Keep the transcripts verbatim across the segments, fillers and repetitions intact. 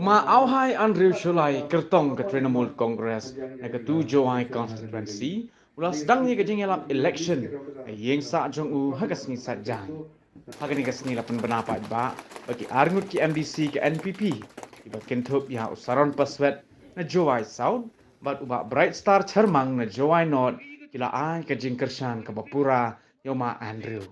Ma Auhai Andrew Shullai, kyrtong ka Trinamool Congress na ka tu Jowai constituency, u la sdang ïa ka jingïalap election ha ïing sah jong u ha ka sngi Saitjaiñ. Ha kane ka sngi la pynbna paidbah ba ki arngut ki M D C ka N P P, kiba kynthup ïa u Saron Paswet na Jowai South bad u Bah Bright Star Chyrmang na Jowai North, ki la ai ka jingkyrshan kaba pura ïa u Ma Andrew.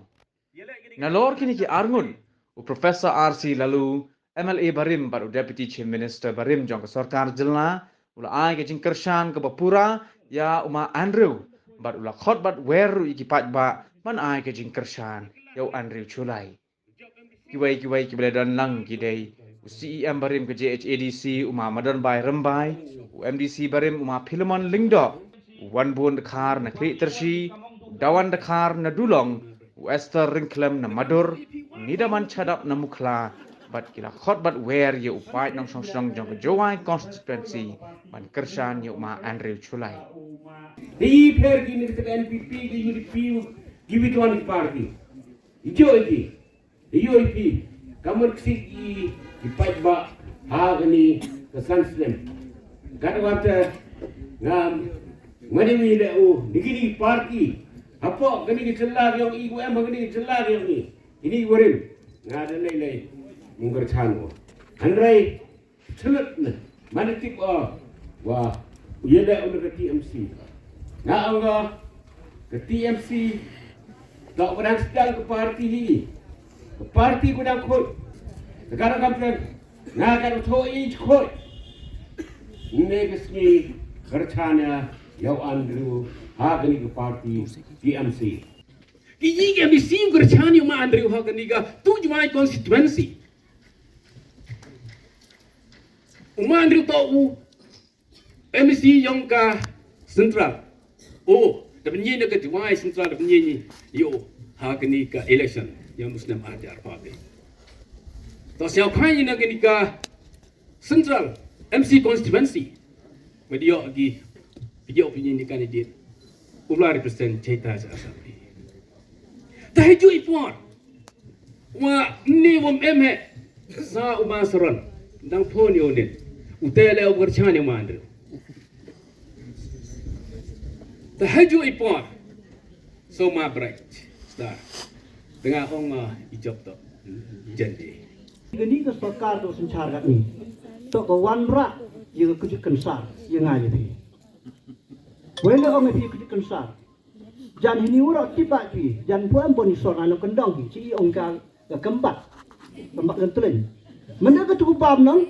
Nalor kine ki arngut, u Professor R C Laloo, M L A barim bad u Deputy Chief Minister barim jong ka sorkar jylla, u la ai ka jingkyrshan kaba pura ïa u Ma Andrew, bad u la khot bad wer ruh ïa ki paidbah ban ai ka jingkyrshan ïa u Andrew Shullai. Kiwei kiwei kiba la don lang ki dei u C E M barim ka J H A D C, u Ma Madanbai Rymbai, u M D C barim u Ma Philemon Lyngdoh, u Wanbun Dkhar na Khliehtyrshi, u Dawan Dkhar na Dulong, u Esther Ryngkhlem na Madur, u Nidaman Shadap na Mukhla, bad ki la khot bad wer ïa u paid nongshong shnong jong ka Jowai constituency ban kyrshan ïa u Ma Andrew Shullai. Te i pher ki ni ka N P P, ki U D P, ki biduan party. I joi ki, i joi ki. Ka mut ki, ki paidbah ha kane ka san snem. Kat wata ngam ngani mi le u ni kini party. Hapoh kane ka jylla ka jong i, u em ha kane ka jylla ka jong i. Ini i warim. Nga da lei lei mungkar chan u. Hynrei Thylliej ne, mane tip o, wa, u ïa leh u na ka T M C. Nga ong ka T M C, ka u dang sdang ka party hi. Ka party ka dang khuid. Ka ka dang kam teng. Nga ka dang thoh i khuid. Ne ka sngi ka rchana ïa u Andrew ha kani ka party T M C. Ki yi ka M D C ka rchana ïa u Ma Andrew ha kani ka tu Jowai constituency. U Ma Andrew to u M C yong ka Central. O, da pynyi na ka Jowai Central da pynyi ni. Yo, ha kani ka election yong u snem ar hajar arphew. To siaw khai na kani ka Central M C constituency. Ma dio ki, dio pynyi ni candidate. U la represent Chaita sa sa. Ta haju i por. Wa ni wam em he. Sa u Ma Saron. Dang phone yo nin. U te le u gerchan yo Ma Andrew. Ta haju i por. So Ma Bright. Da. Tengah ong ma i job to. Jandi. Kani ka sorkar to synshar kat ni. To ka wanrah ïa ka kujik kynsar ïa nga ïa phi. Wei le ong ïa phi kujik kynsar. Jan hini u rot tip bad phi, jan pua em boni sor ngan kyndong phi, chi i ong ka, ka kembat. Kembat kan tlen. Menda ka tu bam nang.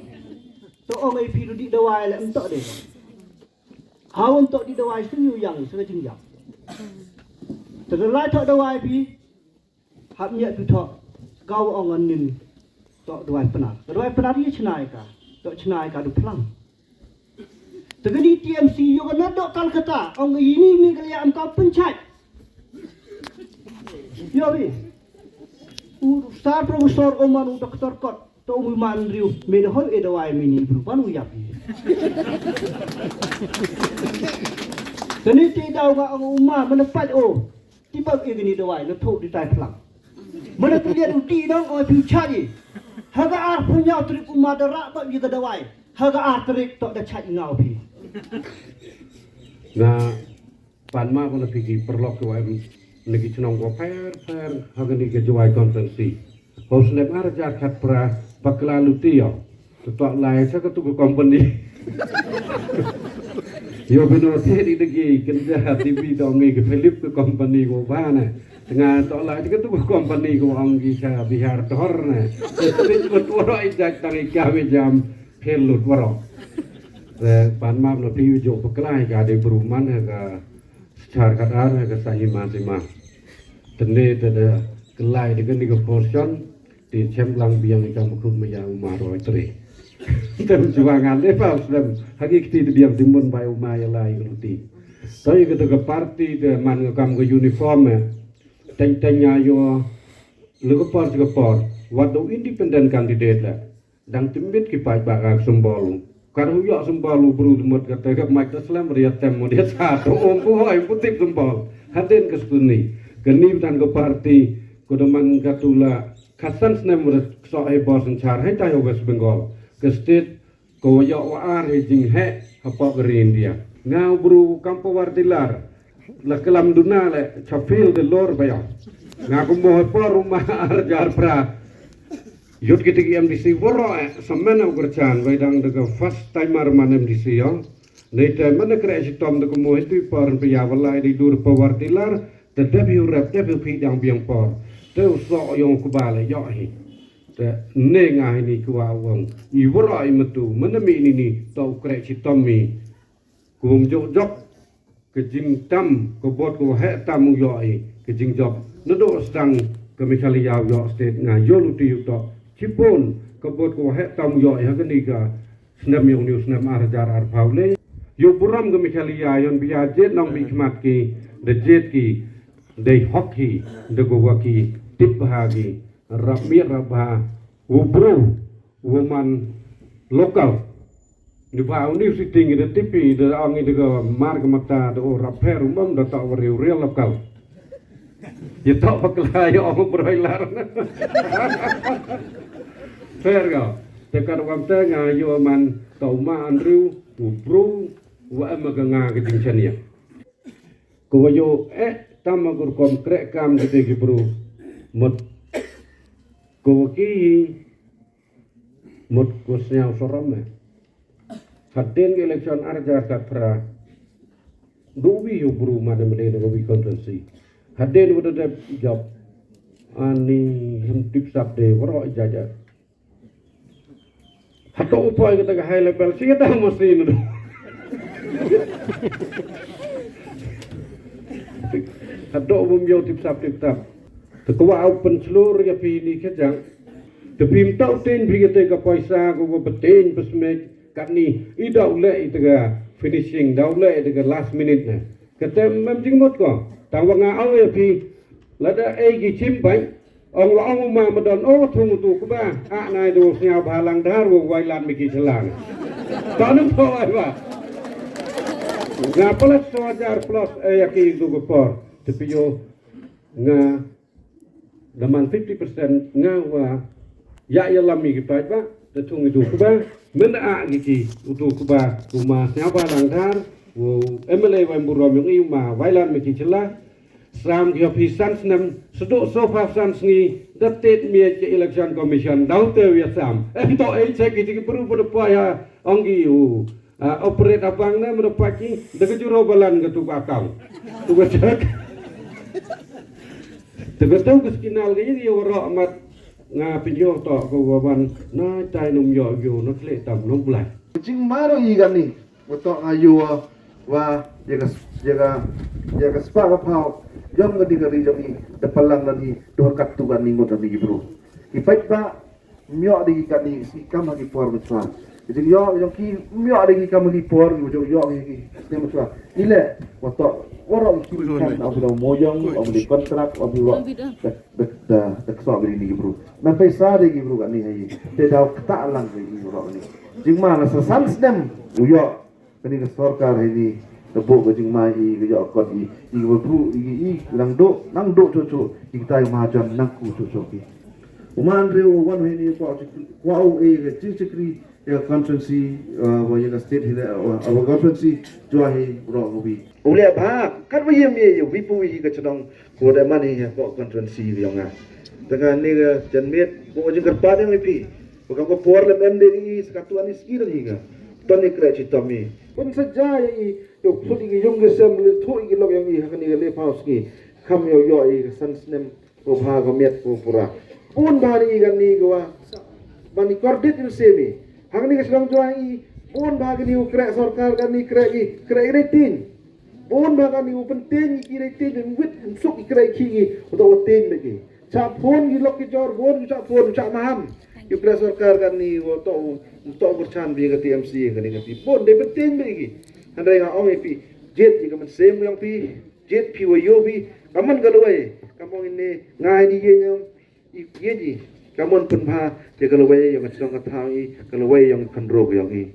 To ong ai phi tu di dawai le em to de. Hawan to di dawai sing yu yang sa ka jingyap. Te lai to dawai phi. Hap nyak tu to. Kau ong anin. To dawai penat. Dawai penat i chnai ka. To chnai ka du plang. Te kani T M C yo ka nadok Calcutta, ong ini Meghalaya am ka pynchait. Yo bi. U star professor oman u doktor kot, to u Man Andrew, me de hoi e dawai mini bru ban u yap. Kani te daw ka ong uma mana pat o. Ti bak i kani dawai na thok di tai phlang. Mana tu liat u di dong o tu chai. Haga ar punya trik uma da rak bak i ka dawai. Haga ar trik tok da chai ngau phi. Na pan ma ko na phi ki perlok ko em na ki chnong ko pher pher haga ni ka Jowai constituency. Hos lem ar jar khat pra bakla luti yo. Tok lai sa ka tu ka company. Yo bino te di degi kenja T V to ngi ke Philip ke company ko bana. Tengah tok lai ka tu ka company ko ong ki cha Bihar dor na. Te ko tu ro i jak tang i ka we jam phel lut waro. Te pan map no pi jo peklai ka de bruman ka sechar kadar ka sahi ma sima. Tene te de kelai de ni ka portion. Ti chem lang biang i kam khum maya uma roi tre. Tem jua ngan le pa slem. Hagi kti ti biang timun bai uma ya lai luti. Toi kata ka party te man ka kam ka uniform eh. Teng teng ya yo. Lu ka por ka por. Wat do independent candidate la. Dang timbit ki paid ba ka symbol. Kar hu yok symbol u bru mut kata ka mai ta slem ria tem mo dia sa to om ko hoi putip symbol. Hadin ka stuni. Kani tan ka party. Ko da man ka tula. Khasan snem rit kso ai bor synchar hai tai West Bengal. Ka state Ko ïoh wa ar hi jing heh hapoh ka ri India. Nga u bru kam power tiller. La klam duna le chapil de lor ba ïoh. Nga ko mo por uma ar jar pra. Yut kita ki M D C woro eh samen au kerchan bai dang de ka first timer man M D C yo. Nei te man kre si tom de ko mo hitu por pe ya walai di dur power tiller. Te dep yu rep dep yu pi dang biang por. Te u so yong ku ba le ïoh hi. Te ne nga hi ni ku wa wong. I woro i metu. Mana mi ni ni to kre si tom mi. Kum jok jok. Ka jingtam ka bot ka waheh tam u ïoh i ka jingjop. Naduh sdang ka Meghalaya u ïoh state nga ïoh luti u toh. Chipon ka bot ka waheh tam u ïoh i ha kani ka snem yong niu snem ar hajar ar phaw le. Ïoh burom ka Meghalaya yon bia jet nong bi khmat ki da jet ki dei hok hi da ka wa ki tip bha ki rap miet rap bha u bru u man local. Ni ba uni sitting ida tipi ida ong ida ka mar ka mata da o raper umam da ta wari real local. Ya ta bakla ya ong broi lar. Fair ga. Te ka ruam te nga yo man ta uma Andrew u bru wa em ka nga ka jingchania. Ko wa yo eh tam ma gur kom krek kam ki te ki bru. Mut ko wa ki mut ko sniaw sorom eh. Hadden election arja ka pra. Du wi yu bru ma de mede de wi constituency. Hadden wi de job. Ani hem tip sap de waro jaja. Hato upoi kita ka high level si kita mesti ni. Hato bum yo tip sap tip tap. Te ko wa au pen selur ya pi ni kejang. Te pim tau tin pi kita ka paisa ko ko betin pesmek kat ni. I dau le ita ka finishing dau le ita ka last minute na. Kata mem jingmut ko. Tang wa nga au ya pi. Lada ei ki chim bai. Ong wa ong ma ma don o thung tu ku ba. A nai do snya ba lang dar wo wai lan mi ki chelang. Ta nung tho ai ba. Nga pelat so hajar plus eh ya ki tu ku por. Te pi yo nga daman fifty percent nga wa ya ya lam mi ki pai ba. Te thung tu ku ba. Men a ki ki tu ku ba. Ku ma snya ba lang dar. Wo M L A wa burom yong i ma wai lan mi ki chelang. Sam ki hop hi san snem, sdok so pha san sngi, da tet miet ki election commission, dau te wia sam. Em to ei check ki ki bru bru pa ya, ong ki u. Ah, operate abang ne mru pa ki, da ka juro balan ka tu ka account. Tu ka check. Tu ka tu ka skinal ka yi waro amat nga pinyo to ko waban, na tai num yo yo, na kle tam num blai. Jing maro yi gani. Wa toh nga ïoh wa ïa ka ïa ka ïa ka spah ka phaw jong ka ding ka ri jong i da palang lani da kat tu kani ngut kani ki bru. Ki pait ba myoh dei ki kani ki kam ha ki por mynshuwa. Ki jing ïoh jong ki myoh dei ki kam ha ki por ki jong ïoh ki snem mynshuwa. Ile wa toh waroh ki kam au bi da mo jong au bi kontrak au bi wa da da da kso bi ni ki bru. Na paisa dei ki bru kani ha i te dau kata lang ki bru kani. Jingma na sa san snem u ïoh. Kani ka sorkar hini ka buh ka jingma i ka ïoh kot i i ka bru i i nang duk nang duk cucu i ka tai mahajon nang ku cucu ki. Uman riu wan hini kwa kwa u e ka jingchakri ya constituency wa ya ka state hini wa constituency jua hi bro ko bi. U le ba kat wa yem ye wi pu hi ka chnong ko da man hi ko constituency yong nga. Tanga ni ka janmiet ko jingkyrpad yang pi. Ko ka por le mem de ni sa ka tu ani ski da hi ka. Ton ni kre chi tom i. Pun sa ja ya i, yo, sut i ki yung ki sem, le thu i ki lok yang i, ha kani ka le phaw sngi. Kham yo yo i, ka san snem, ko bha ka miat, ko pura. Pun bha ni i kani ka wa, ban i kordit il sem i. Ha kani ka shlong jwa i, pun bha kani u krek sorkar kani krek i, krek i dei tin. Pun bha kani u pentin i ki dei tin, wit, suk i krek ki i, u to u tin be ki. Chap phone ki lok ki jor phone ki chap phone chap maham. Yu kra sorkar kani wo to to berchan bi ka T M C kani ka pi phone de penting bi ki. Handai nga ong pi jet ki ka man sem yang pi jet pi wo yo pi ka man ka luai ka mong ini ngai di ye nyam i ye ji ka man pun bha ye ka luai yang chong ka thang i ka luai yang kan ro yang i.